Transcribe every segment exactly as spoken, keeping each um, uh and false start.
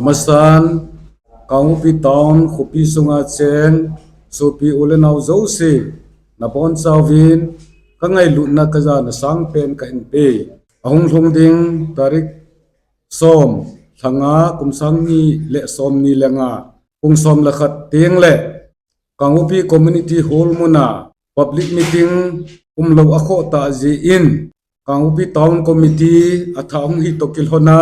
Masan, Kangpokpi Town, khopi sunga cheng, sopi u le nau jouse, nabonchauvin, kangailutna kajana sangpen kahin pe. Ahung lhung ding tarik som, lha nga, kum sang ni le som ni le nga, pung som le khat teng le, Kangpokpi Community Hall muna public meeting umlou akhoh tah jeh in, Kangpokpi Town Committee atha hung hitoh kilhona,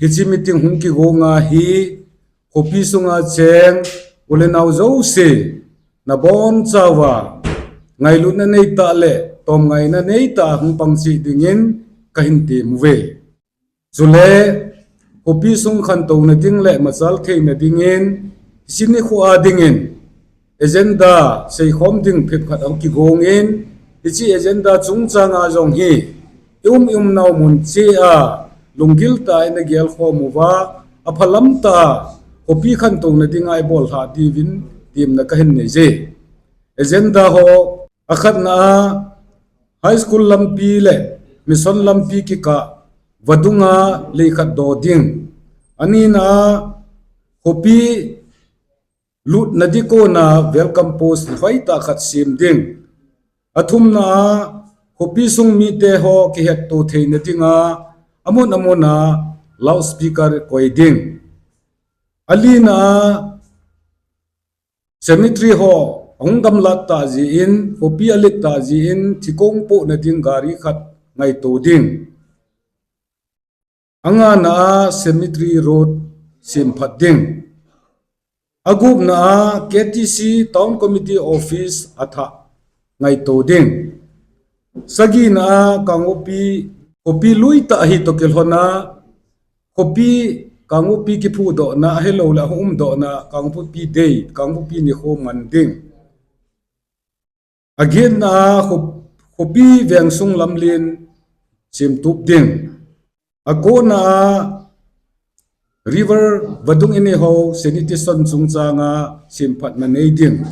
hiche meeting hung kigonga hi, khopi sunga cheng, u le nau jouse, nabonchauva, ngailutna neitah le, tomngaina neitah hung pang cheh dingin, kahin temuve. Chule, khopi sung khantouna ding le machal theina dingin, hiche nikho a dingin, agenda seikhom ding phabep khat ahung kigongin, hiche agenda chungchanga jong hi, i um i umnau mun cheh a, lunggil tah in agel khom uva, aphalam tah a, khopi khantouna dinga ibol lhah diuvin, temna kahin neije. Agenda ho, akhatna a, High School lampi le Mission lampi kikah vadunga lei khat do ding. Anina a, khopi lutna ding kona welcome post hoitah khat sem ding. Athumna a, khopi sung mite ho kihetto theina dinga, amun amuna loudspeaker koi ding. Alina a, cemetery ho ahung gamlat tah jeh in, khopi alet tah jeh in, thikong pohna ding gari khat ngaito ding. Angana a cemetery road semphat ding. Agupna a K T C Town Committee Office atha ngaito ding. Sagina a Kangpokpi, khopi lui tah hitoh kilhona, khopi Kangpokpi kiphudohna, ahilouleh ahung umdohna, Kangpokpi Day, Kangpokpi nikho man ding. Agetna a kho-, khopi vengsung lamlen semtup ding. Akona a river vadung inei ho sanitation chungchanga semphatna nei ding.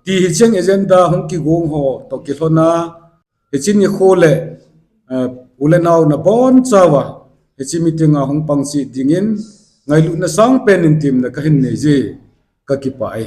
Ti hicheng agenda hung kigong ho toh kilhona, hiche nikho le, eh, u le nau nabonchauva, hiche meeting a hung pang cheh dingin, ngailutna sangpen in temna kahin neije, kakipah e.